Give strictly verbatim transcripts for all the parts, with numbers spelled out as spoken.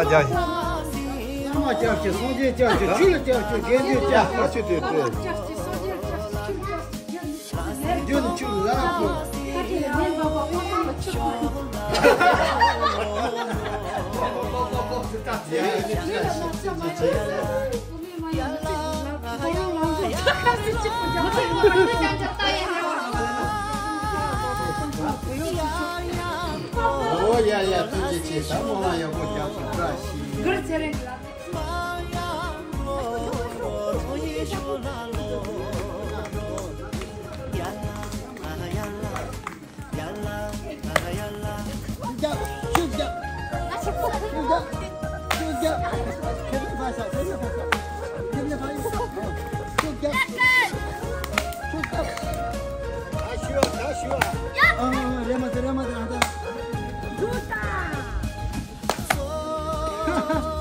རྒྱ། བླ་མ་སྐྱབས་མཆི། སངས་རྒྱས་སྐྱབས་མཆི། ཆོས་ལ་སྐྱབས་མཆི། དགེ་འདུན་སྐྱབས་མཆི། ཆོས་དེ་དེ། རྒྱུ་ནི་ཆོས་ལ་ལ་ཕུལ། ཨོ་ཡ་ཡ། ཐུགས་རྗེ་ཆེ། ད་མོ་ལ་ཡག་པོ་རྒྱབ་སོང་། བཀྲ་ཤིས།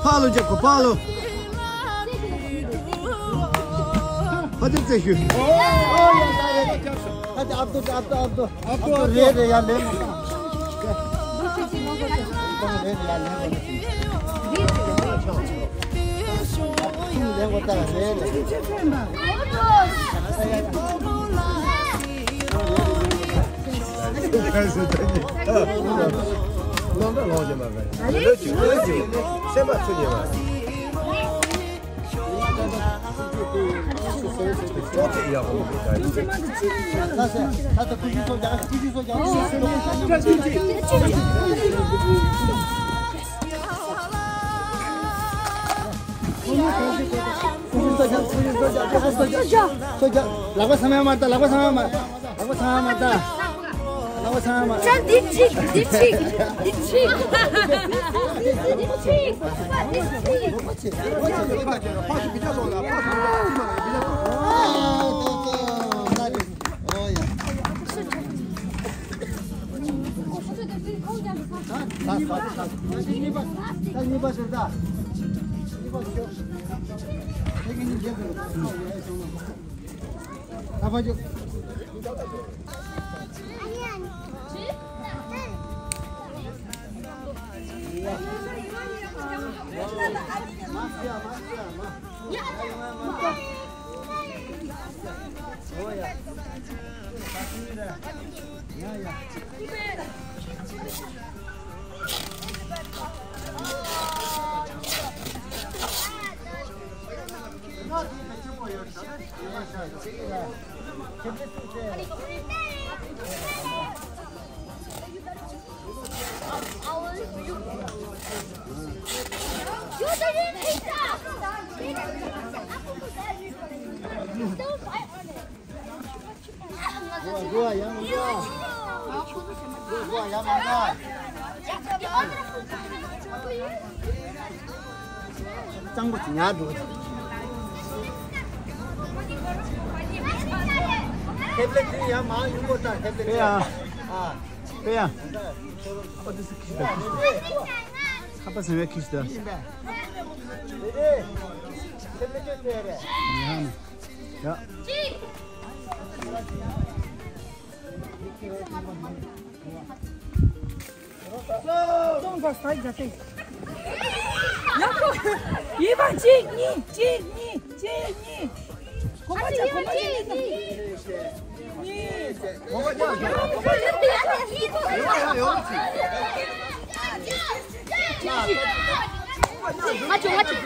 ཕ་ལོ་རྒྱབ་ཁོ། ཕ་ལོ། ཕ་དེ་རྩེ་ཞུ། ཨ་དེ་ཨབ་དོ། ཨབ་དོ། ཨབ་དོ། ཨབ་དོ། རེད་རེད། ཡར་ལེན་མ་ཐང་། རེད་རེད། ཡར་ལེན་མ་ཐང་། ལེན་གོ་ད། རེད་རེད། ལག་པ་ཚང་མ་མར་ལྟ། ལག་པ་ཚང་མ་མར་ལྟ། ལག་པ་ཚང་མ་མར་ལྟ། ལག་པ་ཚང་མ་མར་ལྟ། ཅན། འདི་གཅིག་འདི་གཅིག་འདི་གཅིག་འདི་གཅིག་འདི་གཅིག་གཙང་པོ་ཅིག་ཉར་འགྲོ། ཐེབ་ལེ་ཁྱེར་ཡར་མར་ཡོང་གོ་ད། ཐེབ་ལེ་ཁྱེར། ཨ། དཔེ་ཡང་། ཨོ་དེ་སུ་ཁྱི་ད་ཁྱི་ད། ཁ་པ་སེ་བའི་ཁྱི་ད། ཡང་། ཡ། ཡག་པོ། ཡིན་པ། གཅིག་གཉིས། གཅིག་གཉིས། གཅིག་གཉིས། གོམ་པ་རྒྱག་གོམ་པ་རྒྱག་གཉིས། ང་ཚོ་ང་ཚོ།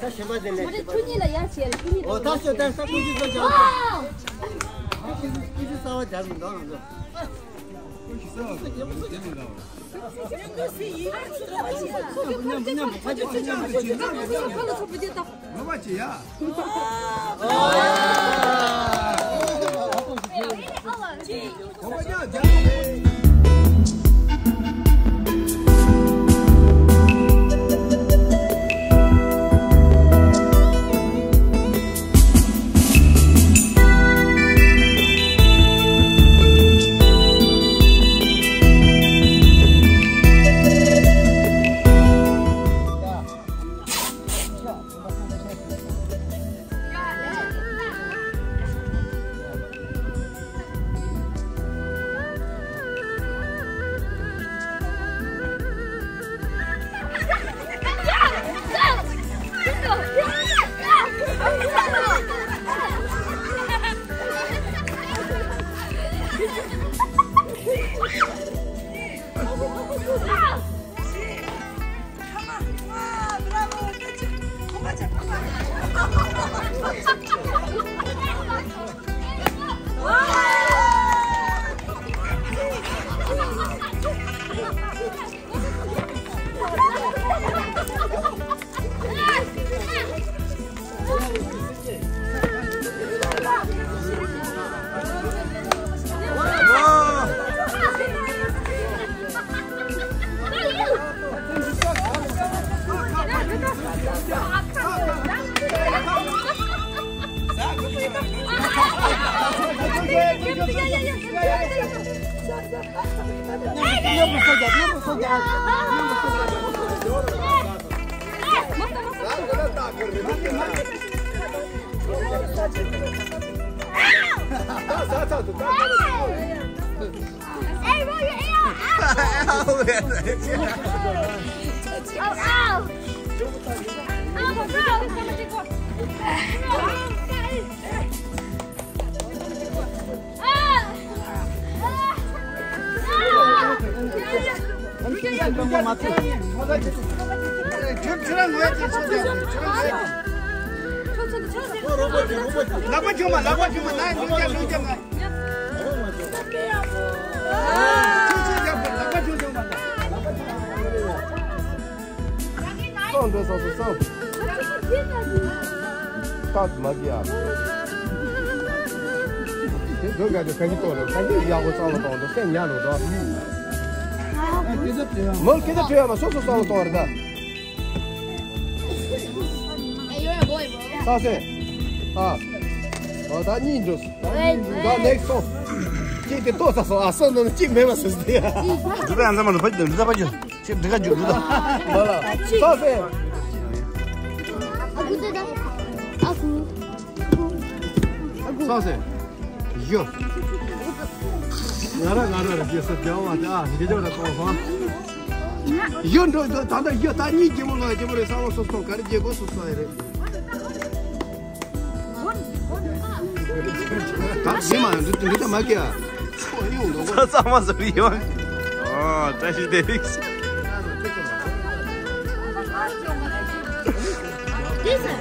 ཨ་ཤི་བ། ཡ། ད་གཞན་པ་དེ་ལས། ཨོ་ད་ཤོད། ད་ས་ཀུ་ཅི་ས་ཀུ་ཅི་ས་ཀུ་ཅི་ས་བ་སྦྱར་མི་འདུག་ང་ཚོ། Hey, roll your A R. Ow, ow. Oh, bro. Ah. Ah. Ah. ལག་པ་བྱུང་མ་ལག་པ་བྱུང་མ་ན་ལུང་རྒྱ་ལུང་རྒྱ་མ། སོང་འགྲོ་སོང་སོང་སོང་། སྟབས་མ་གི་ཨ། དེ་འདོད་ག་དེ་ག་གི་ཏོ་རེད། ག་གི་ཡག་པོ་སང་ལ་གཏོང་འདུག་སེམས་ཉར་རོགས་དང་། མོ་སྐད་ཆ་བྲིས་ཡ་མ་སོ་སོ་སང་ལ་གཏོང་རེད་ད། ས་སེ། ཨ། ཨོ་ད་གཉིས་འགྲོ། ད་ནེག་སོང་། གཅིག་དེ་ལྟོ་ས་སོང་ཨ་སོང་ནང་གཅིག་མེད་པ་སོ་སོ་དེ་ཡ། འདི་ད་ཡང་ཚང་མ་ལ་ཕ་གི་འདི་ད་ཕ་གི་ཁྱེད་འདི་ག་འཇུག་འདི་ད། ལ་ལ། ས་སེ། ས་སེ། ཡོ། ང་ར་ང་ར་ར་རྒྱལ་ས་རྒྱལ་བ་དེ་ཨ་རྒྱལ་ལྕོག་ར་གཏོང་སོང་། ཡོ་འགྲོ་འགྲོ་ད་ལྟ་ཡོ་ད་གཉིས་རྒྱལ་མོ་ལ་རྒྱལ་མོ་རེད་ས་བ་སོ་སོ་ག་རེ་རྒྱལ་གོ་སོ་སོ་ཡ་རེད། ད་ཟིན་མ་ཡོང་འདི་འདི་ད་མ་སྐྱེ་ཨ། ཚོ་ཡོང་འདུག་གོ། ཚང་མ་ཟ་བི་ཡོང་། ཨོ་བཀྲ་ཤིས་བདེ་ལེགས། འགྲིག་ས།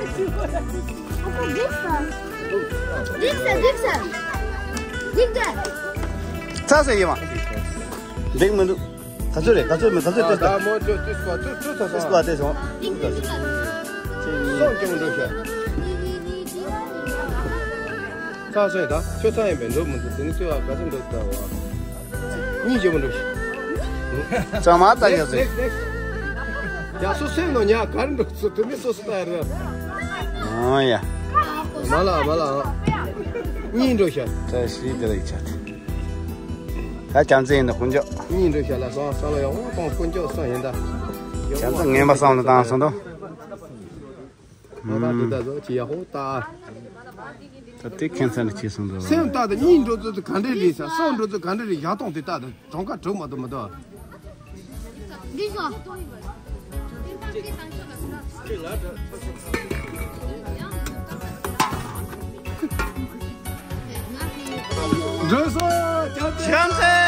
འགྲིག་ས། འགྲིག་ས། འགྲིག་ས། འགྲིག་ས། ཚ་ས་ཡིན་མ། འགྲིག་མི་འདུག་ག་ཚོད་རེད། ག་ཚོད་མི་ག་ཚོད་ཏེ་ད་མོ་ཚོ་ཏེ་སུ་བ་ཏེ་ཏེ་ཏེ་སུ་བ་ཏེ་སོང་། སོང་ཀྱང་འགྲོ་ཤག་ཚ་སོང་ད་ཁྱོད་ཚ་ཡིན་པས་འགྲོ་མི་འདུག་དེ་ནི་ཚོས་ཨ་ག་ཚོད་འགྲོ་ད་བ། གཉིས་ཀྱི་མི་འགྲོ་ཤག་ཚང་མ་ལྟ་ཡག་ཟེར། ཡ་སོ་སོའི་ནོ་ཉ་ག་རེ་འགྲོ་ཚོ་དུ་མི་སོ་སོ་ལྟ་ཡ་རེད། ཨང་ཡ། མ་ལ་མ་ལ། གཉིས་འགྲོ་ཤག་ད་ཤི་དེ་ལ་ཡི་ཆ་དེ། ད་རྒྱལ་མཚན་ཡིན་ན་དཀོན་མཆོག་གཉིས་འགྲོ་ཤག་ལ་སོང་ས་ལ་ཡོང་གཏོང་དཀོན་མཆོག་སོང་ཡིན་ད། རྒྱལ་མཚན་ངན་པ་བསམ་ལ་བཏང་སོང་དོ། ཨ་ད་འདི་ད་ཟོ་ཅི་ཡ་ཧོ་ད། ད་དེ་ཁྱད་མཚར་ནི་ཆེ་སོང་འདུག་སེམས་ད་ད་གཉིས་འགྲོ་ཚོད་དུ་ག་འདྲས་རེད་ས་སོང་འགྲོ་ཚོད་ག་འདྲས་རེད་ཡག་གཏོང་དེ་ད་ད་གྲངས་ཀ་གྲུབ་མ་གཏོགས་མ་གཏོགས། འདི་ཟོ། འགྲོ་སོང་། བྱམས་བརྩེ། བྱམས་བརྩེ།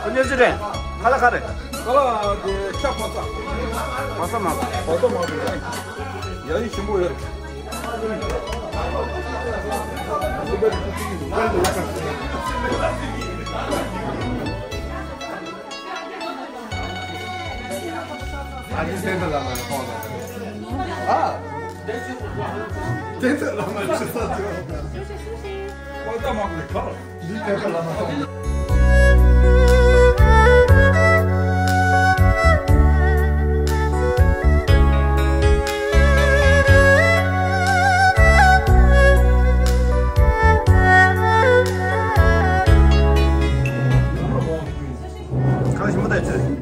ཁོ་ཉོ་ཅི་རེད། ཁ་ལ་ཁ་རེད། ཁ་ལ་དེ་ཤ་ཕོ་ཚ། མ་ས་མ་ས། ཕོ་ཚ་མ་ས། ཡ་ཡི་ཞིམ་པོ་ཡོད། ཨ་ཅེ་བསྟན་པ་བླ་མ་ཁོང་དང་། ཨ། བསྟན་པ་བླ་མ་ཆུ་ས་ཚོ། ཁོང་ལྟ་མ་དགོས་ཁ། འདི་བསྟན་པ་བླ་མ་ཁོང་། ཁ་ཞིམ་པོ་ད་ཅི།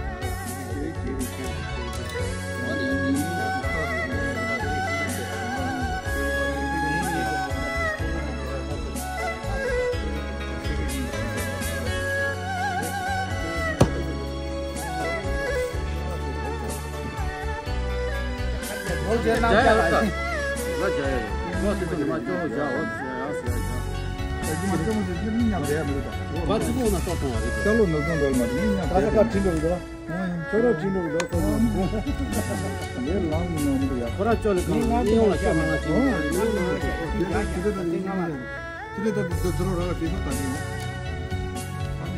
ཁྱོད་རང་བྲིས་འགྲོ་གི་འདུག་ཁོ་ཚོ། ངས་ལངས་ནས་ཡོང་གི་འདུག་ཡ། ཁོ་རང་ཅོ་ལི་གང་ཡིན་ཡོང་ལ་ཤ་མ་ང་ཅི་ཡོང་ལ་ཤ་མ་ང་ཅི་ཡོང་། དེ་ནས་ད་དུ་ཚུར་རོགས་ར་ལ་དེ་ཚོ་ད་ནི་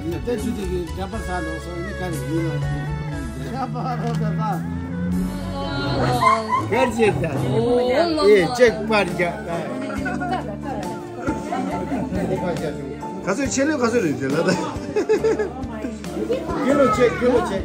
ཡོང་། དེ་ཚོ་དེ་གི་རྒྱ་པར་ས་ལོག་སོང་ནི་ག་རེ་ཡིན་ལ་ཤ་པ་རོ་ད་ད། གར་ཅེ་ད། ཨེ་ཅེག་པར་རྒྱ་ད། ག་ཚོད་ཆེ་ལོས་ག་ཚོད་རེད་དེ་ལ་ད། རྒྱུ་ལོ་ཆེ་རྒྱུ་ལོ་ཆེ།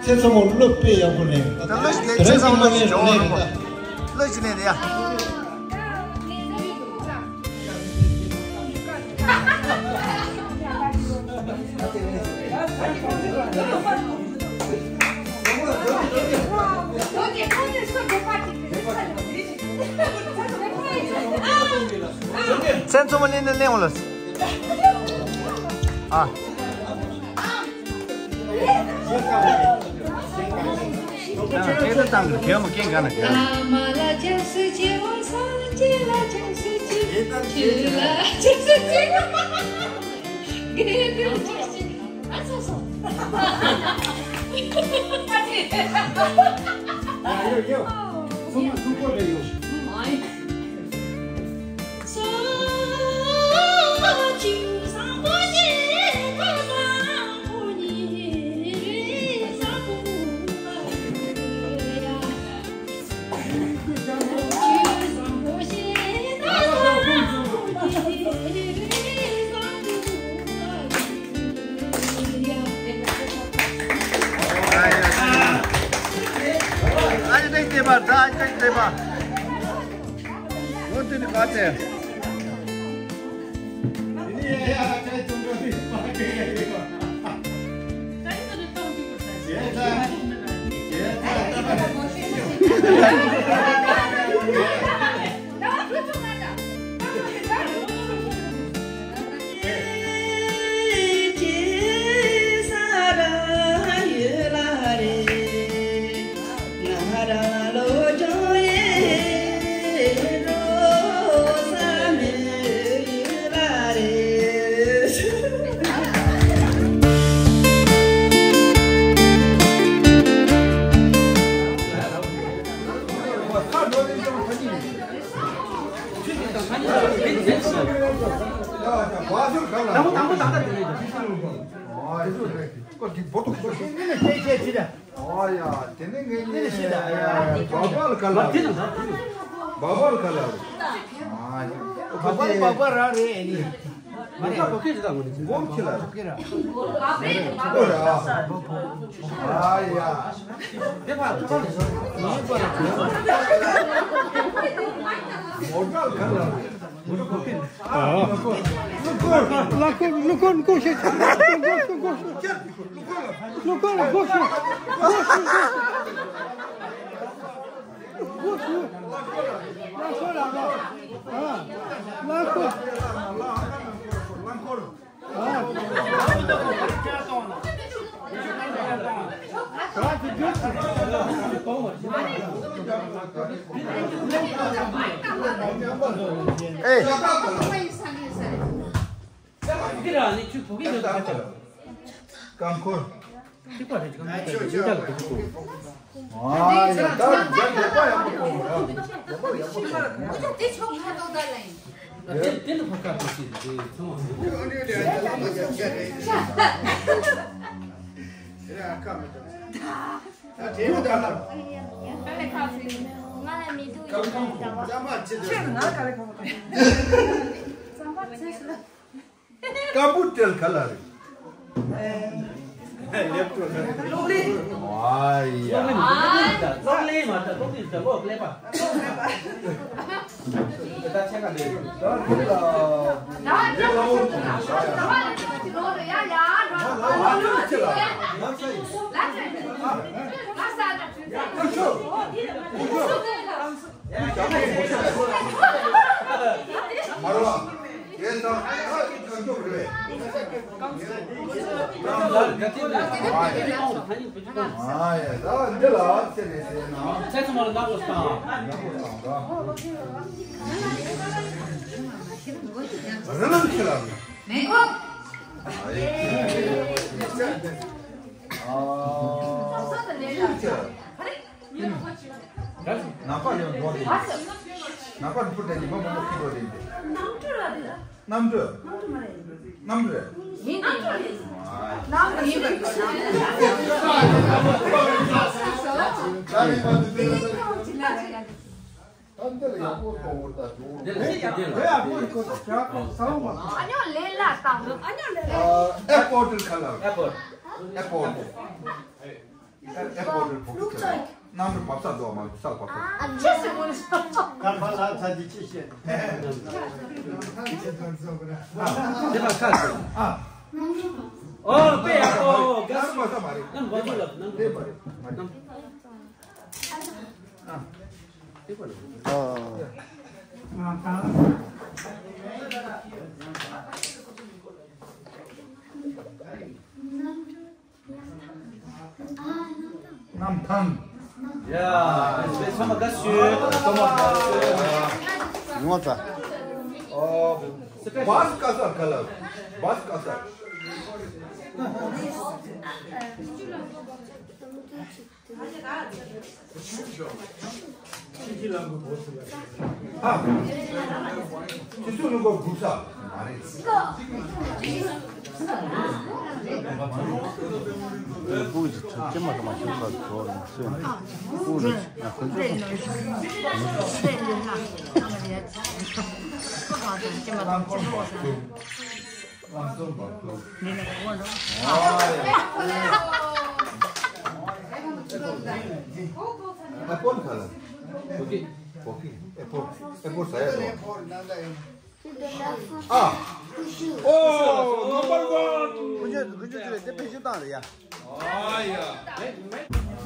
ཚེ་ཚོ་མོ་བློ་དཔེ་ཡག་པོ་ནས། ད་ལོ་ཞིག་ནས་ཚེ་ཚོ་མོ་ཞིག་འཇོག་རོགས་པ། ལོ་ཞིག་ནས་དེ་ཡ། མཚན་ཚོ་མ་ལེན་ནས་ལེན་འོང་ལ། ཨ། སྐད་ཆ་བཏང་གི་གྱོན་མ་སྐད་ག་ན་གྱོན། ཨོ་ཡ། ཁོ་འདི་བོ་ཏོ་ཁོ་ཤེས་ནི་ནི་ཤེས་ཤེས་ཤེས་ད། ཨོ་ཡ། དེ་ནི་ངས་ནི་ཤེས་ད། ཨ་ཡ། བ་བ་ལ་ག་ལ་རེད། བ་བ་ལ་ག་ལ་རེད། ཨ་ཡ། བ་བ་ལ་བ་བ་ར་རེད་ཨ་ནི། མ་རེད། བོ་ཁྱི་ར། བོ་ཁྱི་ར། ཨ་ཡ། རྐང་འཁོར། གཅིག་པ་རེད། ཅིག་ཡིན་ད་ལ་གཅིག་པོ། ཨ་ཡ། ད་རྒྱ་རྒྱ་པ་ཡག་པོ་གཏོང་ར། རྒྱ་པ་ཡག་པོ་གཏོང་ར། དེ་དེ་ལ་ཕ་ཁ་ཐུག་ཅིག་དེ་ཚང་བ། ང་ལ་མི་འདུག་ཡིན་ད་བ། ཁྱེད་ང་ག་རེ་གོ་བ། སྐམ་པོ་སྤྲེལ་ག་ལ་རེད། གློག་ཀླད། ཨ་ཡ། གློག་ཀླད་མ་རེད། གློག་ཀླད་མ་རེད། གློག་ཀླད་མ་རེད། གློག་ཀླད་པ། ད་ཆེ་ག་ལེ། ད་འདི་ལ། འདི་ལ་འོང་ཐུབ་ན་ཤ་ཡ། ང་ལ་ང་ཚོ་ཆེ་ལ། ང་ཚོ་ཡིན། ཨ་ཤོ། ཨ་ཤོ། མ་རེད་བ། དེ་ད་ཨ་ཅིག་གང་ཐུབ་རེད། ཨ་ཡ། ད་འདི་ལ་ཚེ་ནས་ཟེར་ན། ཚེ་ཚང་མ་ལ་ནག་པོ་བཏང་། ནག་པོ་བཏང་ད། རི་ལམ་ཁྱེར་ལ། མེ་འཁོར། ཨ་ཡ། ཨ། ཁྱེར་ལ། ནམ་མཁའ་ཡང་འགྲོ་དེ། ནམ་མཁའ་འཕུར་དེ་ཉི་མ་མང་པོ་ཁྱེར་འགྲོ་དེ། གནམ་གྲུ་རེད། གནམ་གྲུ་རེད། གནམ་གྲུ་རེད། ཡིན་དེ། གནམ་གྲུ་ཡིན་པ་ཡིན་པ། ད་འདི་ལ་ཡག་པོ་གཏོང་བར་ད་འགྲོ། འདི་ལ་འདི་ལ། ཨ་ཉོ་ལེ་ལ་དང་། ཨ་ཉོ་ལེ་ལ། ཨེ་པོར་ཊི་ག་ལ། ཨེ་པོར་ཊི། ཨེ་པོར་ཊི། ཨེ་པོར་ཊི་བོད་སྐད། གནམ་གྲུ་བབས་ས་འདུག་མ་ས་ལ་བབས་ས། ཨ་ཅེ་སི་མོ་ནི་ས། ཀར་ཕ་ལ་ཚ་ཅི་ཅི་བཤད། དེ་ལ་ཁ་ཟེར། ཨ། ཨོ་པེ་ཨོ་ག་སི་མ་ས་མ་རེད། གནམ་གྲུ་བབས་ས་ལ་གནམ་གྲུ་བབས་ས་མ་རེད། ཨ། དེ་པ་ལ། ཨ། གནམ་ཐང་། ཡ། ཚང་མ་དགའ་བསུ། ཚང་མ་དགའ་བསུ། ངོ་ཚ། ཨོ། བཱས་ཀ་སར་ག་ལ། བཱས་ཀ་སར། ཨ། ཁྱེད་ཚོ་ལུང་པ་སྒུག་ས་མ་རེད། སྤུ་གུ་ཚོ་ཁྱེད་མ་གཏོགས་མ་ཤེས་ཁ་གོ་རེད་སོན། སྤུ་གུ་ཚོ་ང་ཁོང་ཚོ་ལམ་སང་བར་དུ། ཨ་ཕོ་ནི་ག་ལ། ཨེ་ཕོ། ཨེ་ཕོ་ཟ་ཡ་དང་། ཨ། ཨོ། ནམ་བར་ཝན། ཀུན་སྤྱོད་ཀུན་སྤྱོད་ཅི་རེད་དེ་བེད་སྤྱོད་བཏང་རེད་ཡ། ཨ་ཡ།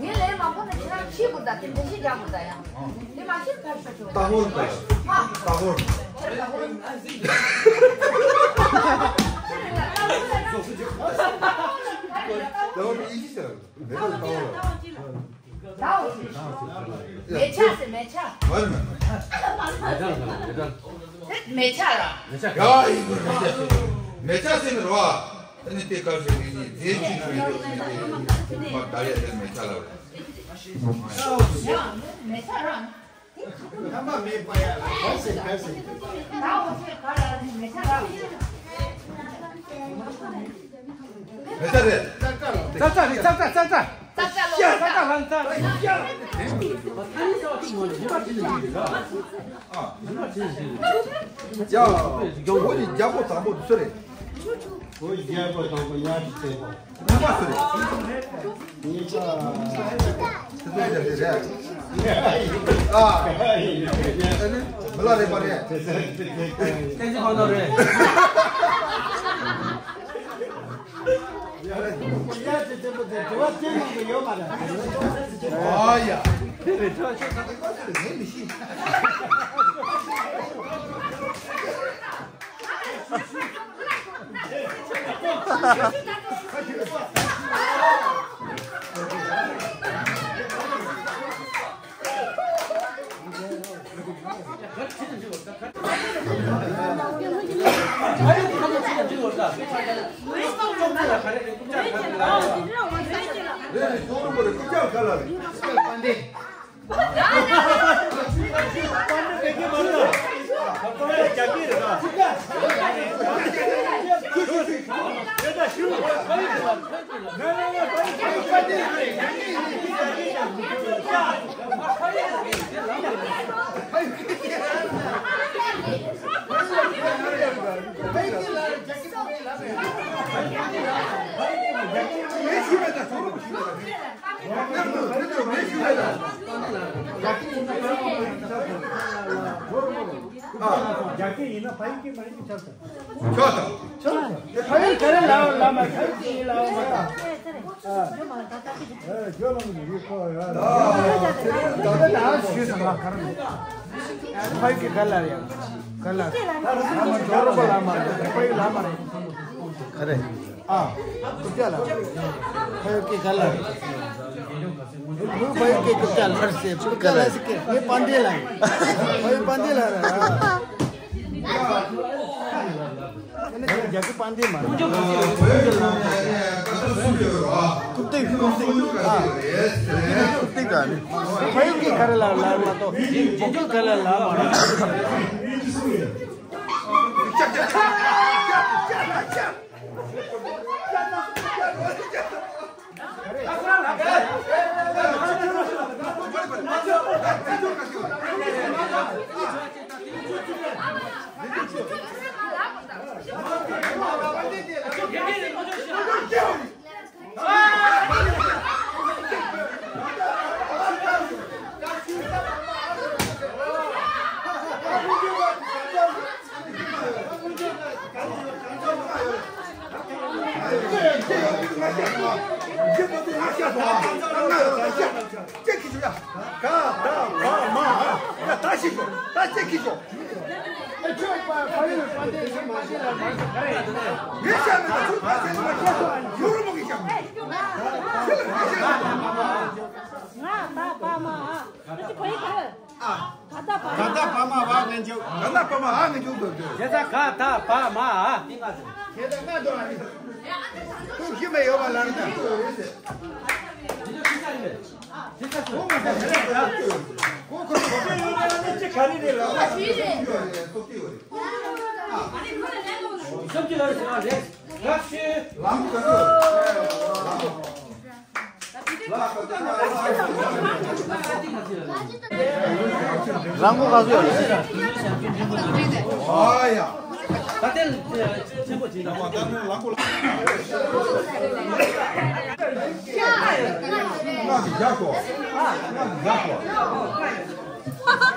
ངས་ལན་མང་པོ་ནས་ཁྱེད་རང་ཤེས་དགོས་ད་དེ་འགྲེལ་བཤད་རྒྱག་དགོས་ད་ཡ། དེ་མ་ཤེས་ཕར་ཤོད་ཆོག་ཏ་ཧོར་ད་ཡ། ཨ། ཏ་ཧོར། ཁྱེད་ཏ་ཧོར། ཏ་ཧོར་ཡིན་གྱི་ཟེར། མེ་ཏོག་ཏ་ཧོར། ཏ་ཧོར། མེ་ཆ་ཟེར་མེ་ཆ། ཨོ་ལེ་མེ། མེ་ཏོག་ཏ་ཧོར། མེ་ཏོག་ཏ་ཧོར། མེ་ཆ་ར། མེ་ཆ། ཡ་ཡིན་གྱི་མེ་ཆ་ཟེར། མེ་ཆ་ཟེར་ནི་རོ། ཨ་ནི་དེ་སྐབས་སུ་ངེད་གཉིས་རྫས་གཅིག་ན་ཡོད་ནི་དེ་མ་ད་ཡ་དེ་མེ་ཆ་ལ་རེད། མེ་ཆ་ར། ཐ་མ་མེ་པ་ཡ་ལ་ག་ཟེར་ག་ཟེར། ད་འོ་ཚེ་ག་ལ་མེ་ཆ་ར། མེད་ས་རེད། ཙག་ཙག་རེད། ཙག་ཙག་ཙག་ཙག་ཙག་ཙག་ལ་ཙག་ཡ། འོ་ནི་རྒྱལ་པོ་དང་པོ་སུ་རེད། འོ་རྒྱལ་པོ་དང་པོ་ཉག་གི་ཚེ་པོ། ཉག་པ་སུ་རེད། ཉག་པ། དེ་ཚོ་རེད་རེད། ཨ། ཨ་ནི་མི་ལ་རེད་པ་རེད། བསྟན་འཛིན་ཁོང་ཚོ་རེད། ཡ་དེ་དེ་དེ་དེ་བ་དེ་ནང་དུ་ཡོད་མ་རེད། ཨ་ཡ། དེ་རེད་ཚོ་ཆེ་ས་དེ་ག་ཚོད་རེད་ངས་མི་ཤེས། རྒྱ་སྐད་ཡིན་ན་ཕ་ཡུལ་གྱི་མ་ཡིན་གྱི་ཆགས་སོང་། ཆོག་དང་། ཆོག་དང་། ཕ་ཡུལ་ག་རེ་ལབ་ལབ་མ་ཕ་ཡུལ་གྱི་ཡིན་ལབ་མ་དང་། ཨ། ཨ། ཇོ་ལོ་མི་ཡུལ་ཁོ་ཡ། ད་ད་ད་ཞུས་སོང་ང་ག་རེ་ལབ། ཕ་ཡུལ་གྱི་ག་ལ་ཡ། ག་ལ། ད་རུ་སུ་ཇོ་རོ་པ་ལབ་མ་རེད། ཕ་ཡུལ་ལབ་མ་རེད། ག་རེ། ཨ། ཀུ་ཅ་ལ། ཕ་ཡུལ་གྱི་ག་ལ། ཕ་ཡུལ་གྱི་ཀུ་ཅ་ལ་ཟེར། ཀུ་ཅ་ལ་ཟེར་གི་ངའི་པན་ཏི་ལ། ཕ་ཡུལ་པན་ཏི་ལ་ར། རྒྱ་གི་པན་ཏི་མ་རེད། ཀུབ་ཏིག་ཀུབ་ཏིག་ཨ། ཀུབ་ཏིག་ག་ནི། ཕ་ཡུལ་གྱི་ག་རེ་ལ་ལ་མ་གཏོགས་བོད་ཀྱི་ག་ལ་ལ་མ་རེད། ང་ད་པ་མ་ཨ། ཨ། ག་ད་པ་མ། ག་ད་པ་མ་བ་ངན་འཇུག་ག་ད་པ་མ་ཨ་ངན་འཇུག་འདོད་འདོད། དེ་ད་ག་ད་པ་མ་ཨ། དེ་ད་ང་འདོད་ཨ་ནི། ཁོ་ཤི་མེད་ཡོད་པ་ལ་ནི་ད་འདོད་རེད་ཟེར། དེ་ད་ཁོ་ང་ད་དེ་ད་ཁོ་ཁོ་ཁོ་ཁོ་ཡོད་ན་ནི་ཅི་ག་རེ་རེད་ལ། ཁོ་ཤི་རེད། ཡོད་རེད། སོ་སྐྱེ་ཡོད་རེད། ཨ། སོ་སྐྱེ་ལ་རེད་ཟེར་བ་རེད། ལགས་ཤེས། ལམ་ག་ཚོད། རང་མགོ་ག་ཚོད་ཡོད་རེད། ཨ་ཡ། ད་ལྟའི་ཆེན་པོ་བྱེད་དང་།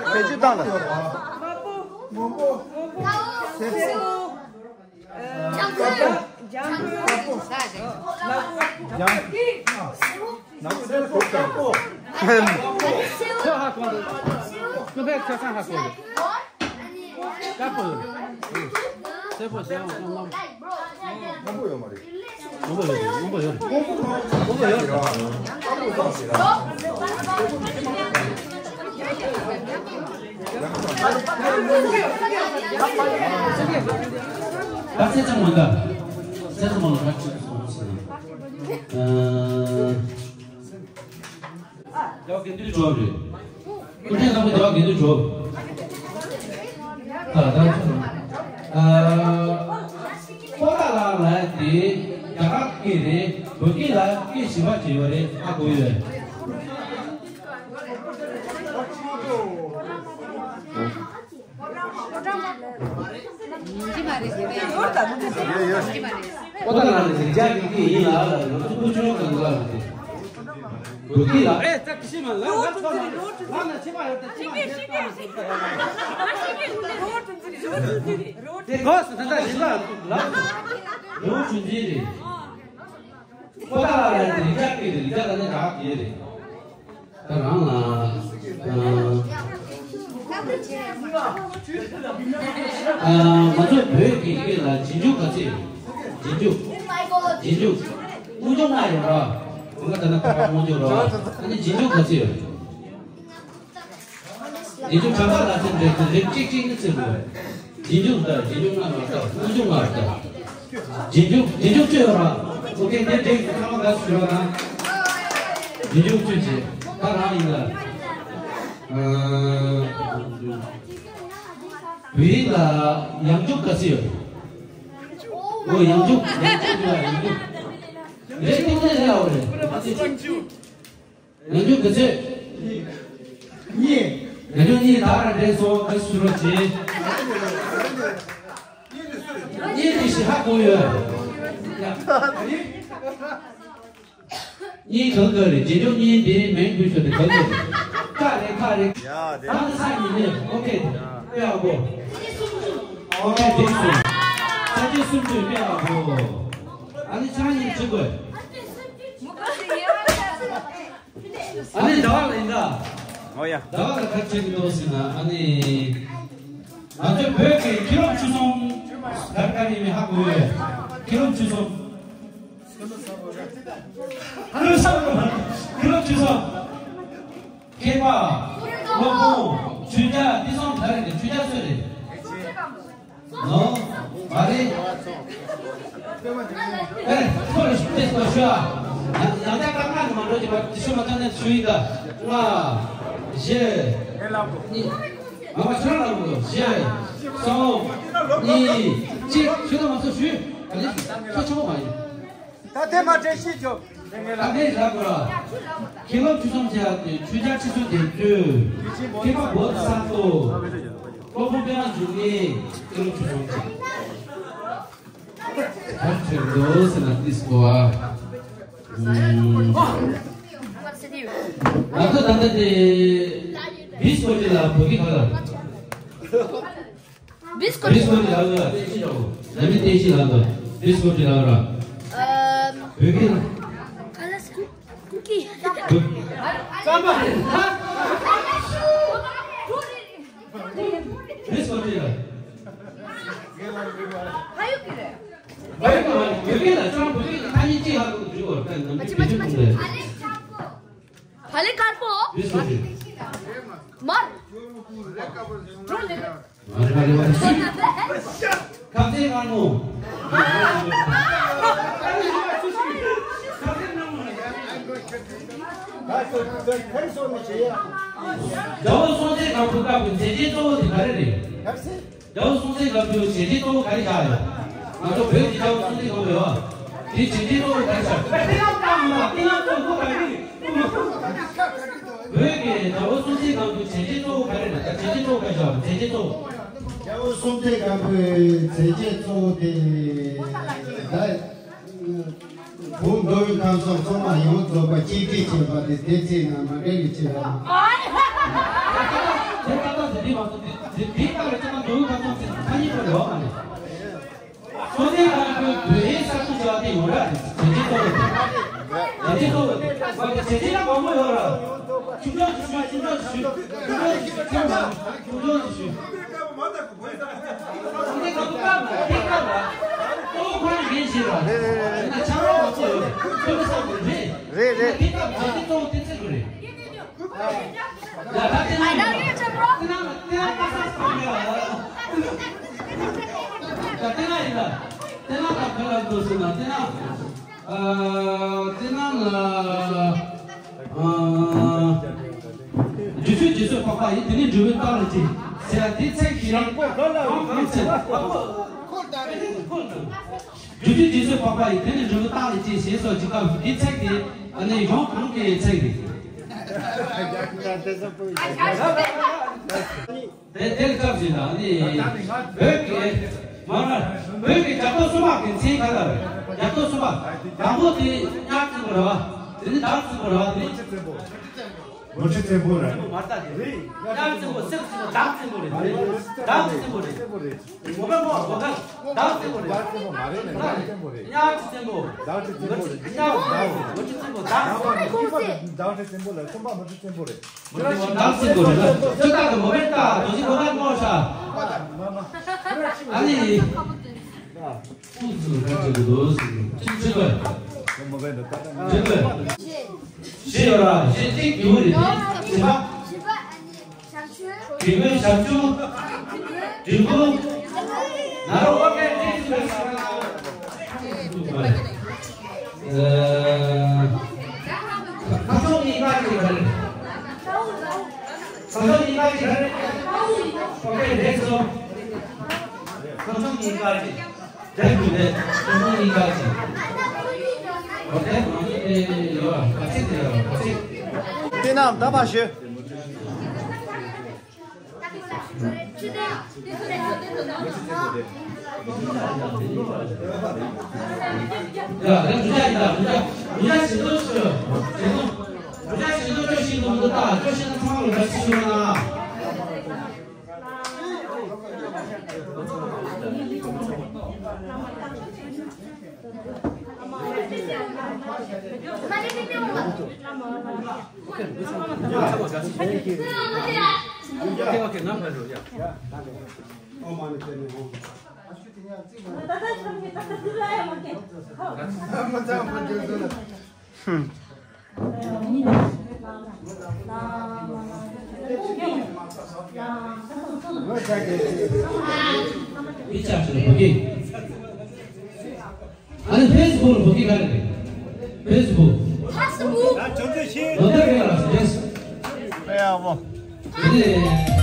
ཕལ་ཆེར་བཏང་ན། མང་པོ། སེར་པོ། ལྗང་གུ། ལྗང་གུ། ལྗང་གུ། ལྗང་གུ། ལྗང་གུ། སེར་པོ། དཀར་པོ། ཁྱོད་ཧ་གོ་འདུག་ཀུན་ཕན་ཁྱོད་ཚང་ཧ་གོ་འདུག་དཀར་པོ་ཡོད། སེར་པོ། ལྗང་གུ། སྔོན་པོ་ཡོད་མ་རེད། སྔོན་པོ་ཡོད་རེད། སྔོན་པོ་ཡོད་རེད། སྔོན་པོ་ཡོད་རེད། ད་ཚེ་ཚང་མ་འདའ། ཚེ་ཚང་མ་ལ་ཁ་ཅིག་སོང་ཟེར། ཨ། རྒྱལ་བ་དགེ་འདུན་གྲུབ་རེད། ཀུན་མཁྱེན་བཟང་པོ་རྒྱལ་བ་དགེ་འདུན་གྲུབ། ད་ད་ཨ། ཁོ་ར་ལ་ལ་དེ་རྒྱ་གར་སྐད་རེད། ཞིབ་པ་བྱས་ཡོད་རེད། ཧ་གོ་ཡོད། ཡོད་ཡོད། ཁོ་ཐག་ལ་ནི་རིག་བྱ་ཡིན་གྱི་ཡིན་ལ་ལ་ང་ཚོ་ཀུ་ཅོ་གང་ག་ལ་དེ། བུ་ཁྱི་ལ་ཨེ་ཙག་ཤི་མ་ལ་ལ་ཚོ་ལ་ལ་ན་ཆེ་བ་ཡོད་དེ་ཆེ་བ་ཡོད་དེ་གོ་སོང་ད་ལྟ་ཞིག་ལ་ལ་ལོ་ཆུང་ཆེ་རེད། ཁོ་ཐག་ལ་ཡང་དེ་རིག་བྱ་སྐད་དེ་རིག་བྱ་ལ་ནི་རག་གི་རེད། ད་རང་ལ་ཨ་ང་ཚོ་བོད་ཀྱི་སྐད་ལ་རྗེས་འཇུག་ག་ཚོད་ཡོད། རྗེས་འཇུག་རྗེས་འཇུག་དངོས་འཇུག་ལྔ་ཡོད་ར། དངོས་ཀ་ད་ན་ཁ་ཁ་དངོས་འཇུག་ར། ཨ་ནི་རྗེས་འཇུག་ག་ཚོད་ཡོད། རྗེས་འཇུག་གྲངས་ཀ་ལ་ཚད་འདྲེ་ཚད་རེ་གཅིག་གཅིག་ནི་ཚད་རེད། རྗེས་འཇུག་དང་རྗེས་འཇུག་ལྔ་མ་ལྟ་དངོས་འཇུག་ལྔ་ལྟ། རྗེས་འཇུག་རྗེས་འཇུག་བཅུ་ཡོད་ར། ཨོ་ཁེ་འདི་འདྲའི་ཚང་མ་ག་ཞུ་རོགས་གནང་། རྗེས་འཇུག་བཅུ་བྱས་ད་རང་ཡིན་ལ། བོད་ཡིག་ལ་ཡང་འཇུག་ག་ཚོད་ཡོད། ཨོ་ཡང་འཇུག་ཡང་འཇུག་ལ་ཡང་འཇུག་རེད། ཏིང་ནས་རེད་ཨོ་རེད། ཡང་འཇུག་ག་ཚོད། གཉིས། ཡང་འཇུག་གཉིས་ད་ར་འདྲེས་སོང་ག་ཞུ་རོགས་བྱེད། གཉིས་དེ་ཞི་ཧ་གོ་ཡོད། གཉིས་གང་ག་རེད། རྗེས་འཇུག་གཉིས་འདིའི་མིང་བུད་ཤོར་དེ་གང་ག་རེད། ཁ་རེད་ཁ་རེད། ད་ནི་ས་ཡིན་ནས་ཨོ་ཁེ་དཔེ་ཡག་པོ། ཨོ་ཁེ་འགྲིག་སོང་། ས་བཅད་སུམ་ཅུ་དཔེ་ཡག་པོ། ཨ་ནི་ཆ་གཉིས་བྱེད་དགོས། ཨ་ནི་ཟླ་བ་ལ་ཡིན་ད། ཨོ་ཡ། ཟླ་བ་ལ་ག་རེ་བྱེད་ཀྱི་འདུག་ཟེར་ན་ཨ་ནི། ང་ཚོའི་བོད་ཀྱི་མཁན་སློབ་ཆོས་གསུམ་ག་རེ་ག་རེ་ཡིན་མིན་ཧ་གོ་ཡོད། མཁན་སློབ་ཆོས་གསུམ། མཁན་སློབ་ཆོས་གསུམ། མཁས་པ། སློབ་དཔོན། ཆོས་རྒྱལ་འདི་གསུམ་ག་རེ་རེད། ཆོས་རྒྱལ་སུ་རེད། ནོ། མ་རེད། ཨེ། ཁོ་རེ་ཤུགས་ཏེ་སོ་ཤ། ཡང་ཡང་ཅག་ཀ་ང་ནི་མ་འགྲོ་གི་བ་ཤུ་མ་ཐ་ནས་ཤུ་ཡིན་ད། ལྔ། བཞི། གཉིས། ང་མ་ཤུ་རང་ལ་མི་འགྲོ། བཞི། གསུམ། གཉིས། གཅིག་ཤུ་ད་མ་སོ་ཤུ། ཨ་ནི་ཤུ་ཆོག་མ་ཡིན། ད་དེ་མ་དྲན་ཤེས་བྱོས། ད་ངས་རག་གོ་ར། མཁན་སློབ་ཆོས་གསུམ་བྱས་ཏེ་ཆོས་རྒྱལ་ཁྲི་སྲོང་ལྡེ་བཙན། མཁས་པ་བོ་དྷི་ས་ཏྭ། སློབ་དཔོན་པདྨ་འབྱུང་གནས། མཁན་སློབ་ཆོས་གསུམ་བྱས། ག་ཚོད་འདུག་ཟེར་ན་ཏིས་གོ་ཨ། ང་ཚོ་ད་ལྟ་དེ་བིས་གོ་ཅི་ལ་བོད་ཀྱི་ག་ལ། བིས་ཀོ་ཊི། བིས་ཀོ་ཊི་ལ་ལ་བསྟན་བཤིག་ར། ལ་མི་བསྟན་བཤིག་ལ་ལ། བིས་ཀོ་ཊི་ལ་ལ། ཨམ། བོད་སྐད་ལ། ག་ལ་སྐུ་སྐུ་སྐྱིད། བོད། རྩམ་པ། བིས་ཀོ་ཊི་ལ། ཕ་ཡུལ་གྱི་རེད། བོད་སྐད་ལ་བོད་སྐད་ལ་ཅང་བོད་སྐད་ལ་ཐ་སྙད་གཅིག་ཧ་གོ་འཇུག་བར་ད་ནམ་ཨ་ཅི་མ་ཅི་མ་ཅི། ཕ་ལེ་དཀར་པོ། བིས་ཀོ་ཊི། མར། འགྲོ་ལེ། ཁ་ཚེ་སྔ་མོ། རྒྱལ་པོ་སྲོང་བཙན་སྒམ་པོའི་སྐབས་ཀྱི་མཛད་རྗེས་གཙོ་བོ་དེ་ག་རེ་རེད། རྒྱལ་པོ་སྲོང་བཙན་སྒམ་པོའི་མཛད་རྗེས་གཙོ་བོ་ག་རེ་བཞག་ཡོད། ང་ཚོ་བོད་ཀྱི་རྒྱལ་པོ་སྲོང་བཙན་སྒམ་པོ་ཡོད། དེའི་མཛད་རྗེས་གཙོ་བོ་ག་རེ་བཞག་ཡོད། བོད་ཀྱི་རྒྱལ་པོ་སྲོང་བཙན་སྒམ་པོའི་མཛད་རྗེས་གཙོ་བོ་ག་རེ་རེད། ད་མཛད་རྗེས་གཙོ་བོ་ག་རེ་བཞག་ཡོད། མཛད་རྗེས་གཙོ་བོ། རྒྱལ་པོ་སྲོང་བཙན་སྒམ་པོའི་མཛད་རྗེས་གཙོ་བོ་དེ་ད། བོད་མདོ་དབུས་ཁམས་གསུམ་ཚང་མ་ཡོངས་རྫོགས་པ་གཅིག་སྒྲིལ་བྱེད་པ་དེ་དེ་ཚེ་ན་མ་འདྲེས་ནས་བྱེད་པ། དེ་ལྟ་སྟངས་དེ་འདི་མ་གཏོགས་དེ་དེ་ལྟ་བའི་ཚེ་ན་མདོ་དབུས་ཁམས་གསུམ་ཚེ་ཐ་སྙད་པོ་ཡོད་མ་རེད། སོ་ནས་ང་ཚོའི་བོད་ཡིག་གསར་གཏོད་བྱ་བ་དེ་ཡོད་ར་རེད། བྱས་རྗེས་གཙོ་བོ་དེ། བྱས་རྗེས་གཙོ་བོ་དེ། བྱས་རྗེས་ལ་མང་པོ་ཡོད་ར། ཆུང་ཆུང་ཞིག་ཞུ། ཆུང་ཆུང་ཞིག་ཞུ། ཆུང་ཆུང་ཞིག་ཞུ། ཆུང་ཆུང་ཞིག་ཞུ། རེད་རེད། རྗེས་སུ་རྗེས་སུ་འཕགས་པ་ཡིས། དེ་ནི་འབྲས་བུ་རྟག་ལ་སྐྱེ་ཟེར་ཡ་དེ་ཚིག་གི་རང་ཁོ་ལ་ལ་ཁོ་ལ་ལ་ཁོ་ལ་ལ། རྒྱུ་དུས་རྗེས་སུ་དཔག་པ་ཡིས། དེ་ནི་འབྲས་བུ་རྟག་ལ་སྐྱེ་ཞེས་སོགས་ཀྱི་སྐབས་སུ་འདིའི་ཚིག་དེ་ ཨ་ནི་ཡོངས་གོང་གི་ཚིག་རེད། དེ་དེར་སྐབས་ཤིག་ལ་ནི་བོད་ཀྱི་མ་ན་བོད་ཀྱི་རྒྱལ་པོ་སུམ་པ་གི་མཚན་ག་ལ་རེད། རྒྱལ་པོ་སུམ་པ། དང་པོ་དེ་གཉའ་བཙན་པོ་རེད་བ། དེ་ནི་ཟླ་བ་བཙན་པོ་རེད་བ། དེ་ནི་མོ་ཁྲི་བཙན་པོ་རེད། མ་རེད་ད། དེ་རེད། གཉའ་བཙན་པོ་སེམས་བཙན་པོ་ཟླ་བ་བཙན་པོ་རེད། ཟླ་བ་བཙན་པོ་རེད། མོ་ག་མོ་མོ་ག་ཟླ་བ་བཙན་པོ་རེད། ཟླ་བ་བཙན་པོ་མ་རེད། གཉའ་བཙན་པོ། ཟླ་བ་བཙན་པོ་རེད། གཉའ་བཙན་པོ་མོ་ཁྲི་བཙན་པོ་ཟླ་བ་བཙན་པོ། ཟླ་བ་བཙན་པོ་ལ་སུམ་པ་མོ་ཁྲི་བཙན་པོ་རེད། ཟླ་བ་བཙན་པོ་རེད། ཁྱོད་ད་གི་མོ་མེད་ད་དོ་ཞིག་གོ་ན་མོ་ཤ། ཨ་ནི། ཨུ་ཚུགས་ཁ་ཅིག་གི་དོ་ཟིག་ཅིག་ཅིག་གི་ཅིག་གི་ཞེས་ཡོད་ར་ཞེས་ཅིག་ཡོད་རེད། ཞེས་པ། དྲིན་མོའི་ཞབས་ཞུ། དྲིན་ཕུ། ན་རོ་ཨོ་ཁེ་ཏེ་སུ་རེད། ཨ། ཁ་སང་གཉིས་ཀ་གི་ག་རེ། ཁ་སང་གཉིས་ཀ་གི་ག་རེ། ཨོ་ཁེ་རེད་སོང་། ཁ་སང་གཉིས་ཀ་གི། དེ་རྒྱུ་རེད། ཁ་སང་གཉིས་ཀ་གི། ཨོ་ཁེ་མ་ཤེས་ཏེ་ཡོད་ག་ཚིག་དེ་ཡོད་ག་ཚིག་དེ་རྣམས་ད་པ་ཞུ། ཨ་ནི་ཕེ་སི་བུག་ལ་བོད་སྐད་ག་རེ་རེད། ཕེ་སི་བུག་ཕེ་སི་བུག་ལོ་ཟླ་རེ་ལ་ཕེ་སི། ཨེ་ཡ་བོ། དེ་ནས།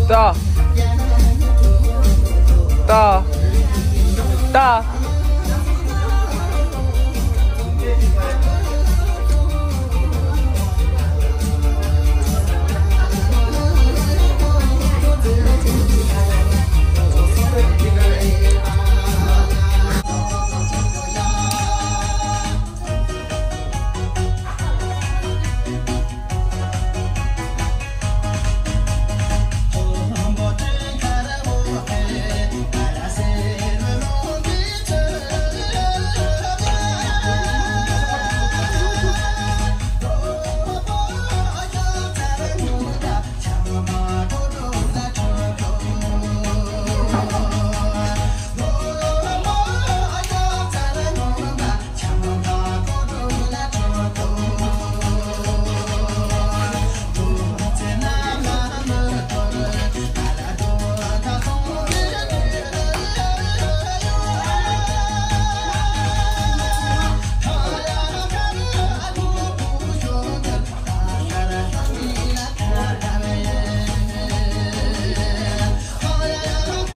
ད། ད། ད།